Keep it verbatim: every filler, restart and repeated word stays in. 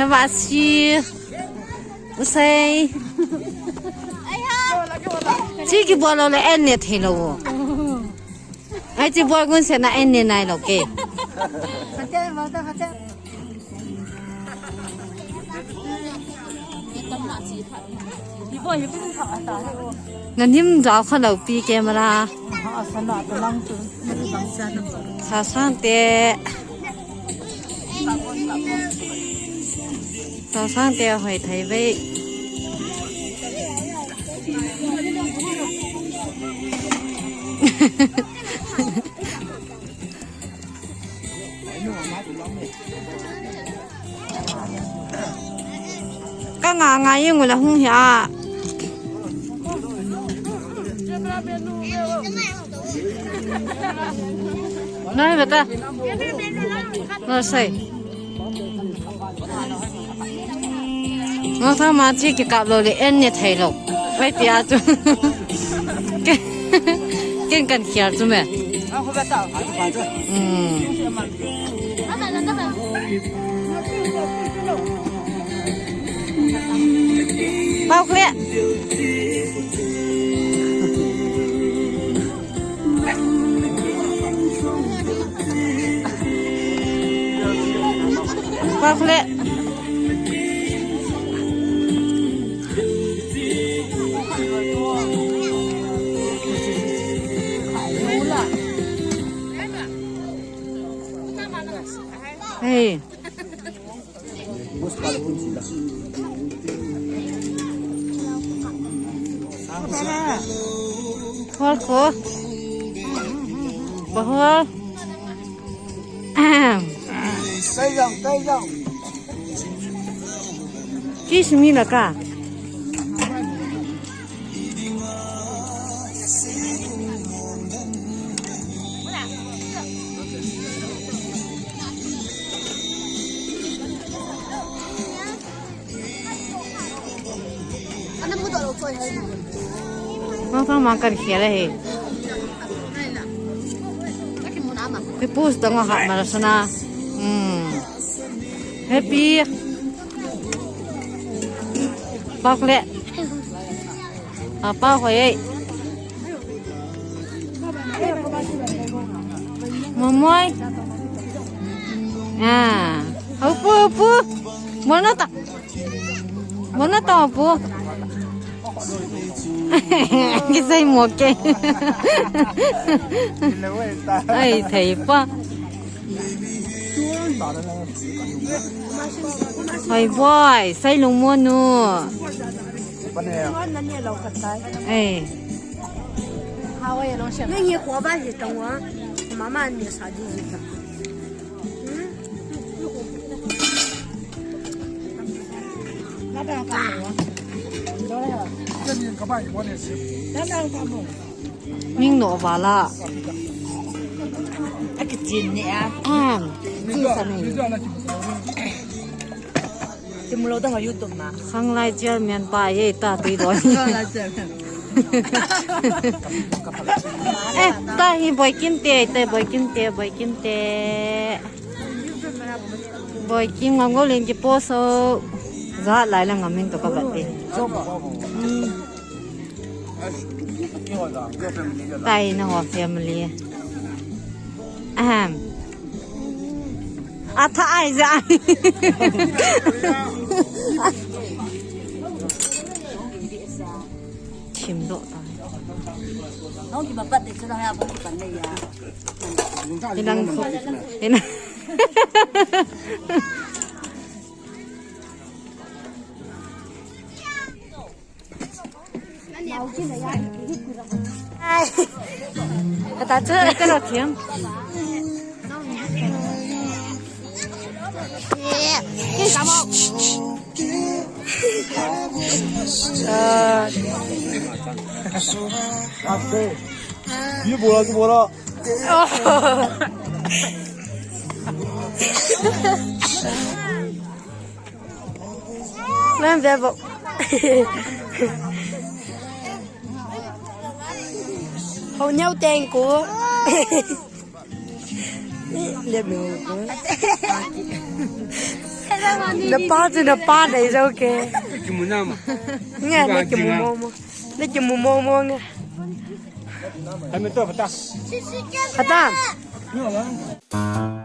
Nabasi. Usai. Chi kibol lou le an ne thei lou. Ai chi bol gun se na an ne nai lou ke. Na nim jao kha lou pi camera. Sa sang te. Sa sang te hoi thai ve. Ka nga nga yung la hung hia. Nai beta. No sai. Ngasa ma chi kikap lou le an ne thei lou. Vai tia chu. Ke, ken kan khial chu me. Hmm. Pau kle. Pau kle. Hey. Hol ko. Bahol. Ahem. Kiss me na ka. Mang thang mang kan khia le he. Pi pus tang ha ma la sana. Hmm. Happy. Pak le. Apa hoi. Momoi. Ah. Upu, upu. Mono ta. Mono ta upu. Kisai moke. Ai, thei pa. Hoi boy, sai lung mo nu. Ai. Nang ye ko ba ye tang wa. Mama ne sa di ji ta. Ning no vala. Akichin ni a. Am, chi sa ni. Timulo da YouTube ma. Khanglai chairman pa ye ta tui do. Khanglai chairman. Eh, ta hi boikim te, te boikim te, boikim te. Boikim ngam ngol in ki post o. Za lai la ngam in to ka bat te. Hmm. Tai na ho family. Ahem. Atha ai za. Thim do ta. Hong ki ba pat de chuna ha bo ki pan ne ya. Inang, inang. Ai. Kata chu. Kata thiam. Aste. Ye bola, ye bola. Len ve bo. Ho neo teng ko. Len ve bo. Napa chu napa nei jo ke. Kimu na ma. Nge, na kimu mo mo. Na kimu mo mo nge. Ai me to pata. Pata. Ni wa.